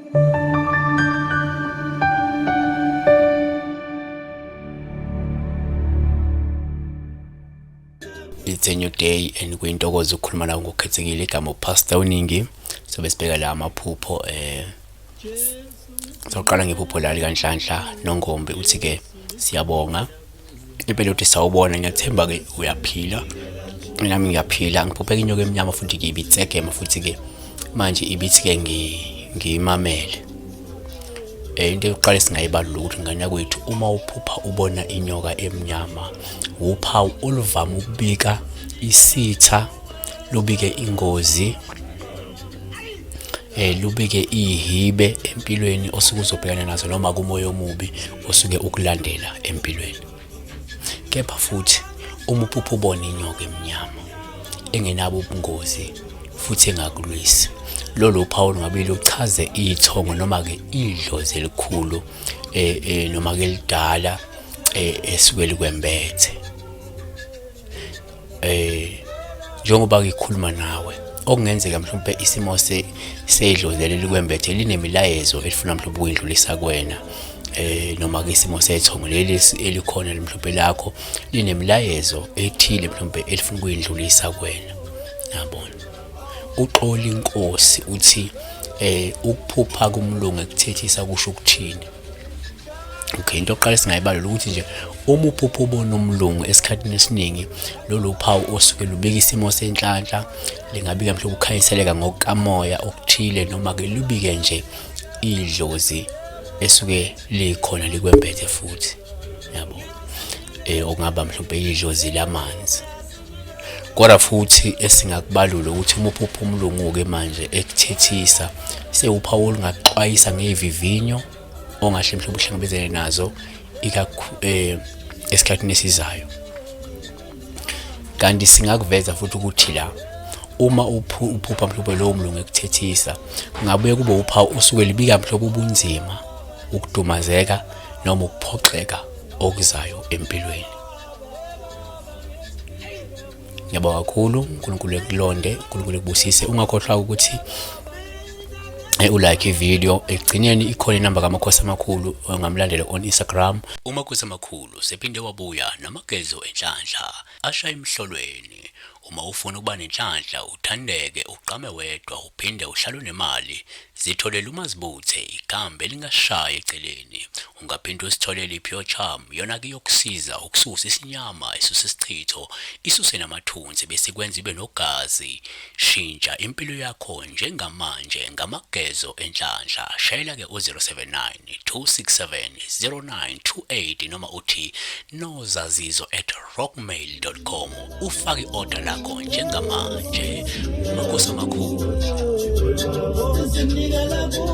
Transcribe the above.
It's a new day and kuyintokozo ukukhuluma nawe ngokukhethekile. Igama uPastor Uningi. Sobe sibheka la amaphupho. Soqala ngephupho la likaNhlanhla Nongombe, uthi ke siyabonga impela, uthi sawubona, ngiyathemba ke uyaphila, nami ngiyaphila. Ngiphupheka inyoka emnyama futhi ke ibitsegema, futhi ke manje ibithi ke ngiyimamele. Into yokuqala esingayibalula ukuthi, ngane kwethu, uma uphupha ubona inyoka emnyama, uphawu oluvama ukubika isitha, lubike ingozi, lubike ihibe empilweni osuke uzobhekana nazo noma kumoya omubi osuke ukulandela empilweni. Kepha futhi uma uphupha ubona inyoka emnyama engenabo ubungozi futhi engakulwisi, lolu phawu lungabe luchaze ithongo noma-ke idlozi elikhulu noma-ke elidala esuke likwembethe. Njengoba ngikhuluma nawe, okungenzeka mhlawumbe isimo sedlozi leli likwembethe linemilayezo elifuna mhlawumbe ukuyidlulisa kuwena, noma ke isimo sethongo leli elikhona mhlawumbe lakho linemilayezo ethile mhlawumbe elifuna ukuyidlulisa kuwena, yabona. Uxola inkosi uthi ukuphupha kumlungu ekuthethisa kusho ukuthini? Okay, into yokuqala esingayibalula ukuthi nje uma uphupha ubona umlungu, esikhathini esiningi lolu phawu osuke lubika isimo senhlanhla, lingabika mhlawumbe ukukhanyiseleka ngokukamoya okuthile, noma-ke lubike nje idlozi esuke likhona likwembethe futhi, yabo, okungaba mhlawumbe idlozi lamanzi. Kodwa futhi esingakubalula ukuthi uma uphupha umlungu-ke manje ekuthethisa, sewuphawu olungakuxwayisa ngey'vivinyo ongahle mhlawumbe uhlangabezane nazo esikhathini esizayo. Kanti singakuveza futhi ukuthi la uma uphupha mhlawumbe lowo mlungu ekuthethisa, kungabuye kube uphawu osuke libika mhlawumbe ubunzima, ukudumazeka noma ukuphoxeka okuzayo empilweni. Ngiyabonga kakhulu, uNkulunkulu ekulonde, uNkulunkulu ekubusise. Ungakhohlwa ukuthi ulike ivideo. Ekugcineni ikhona inamba kaMakhosi Amakhulu ongamlandela on Instagram. UMakhosi Amakhulu sephinde wabuya namagezo enhlanhla asha emhlolweni. Uma ufuna ukuba nenhlanhla, uthandeke, ugqame wedwa, uphinde uhlale unemali, zitholele uMazibuthe, ikhambi elingashayi eceleni. Ungaphinde usitholele i-Pure Charm, yona-ke iyokusiza ukususa isinyama, isuse isichitho, isuse namathunzi bese ikwenza ibe nogazi. Shintsha impilo yakho njengamanje ngamagezo enhlanhla. Shayela-ke u-079 267 0928 noma uthi nozazizo@rockmail.com ufake i-order lakho njengamanje. Makhosi Amakhulu. Sinikela kuwe.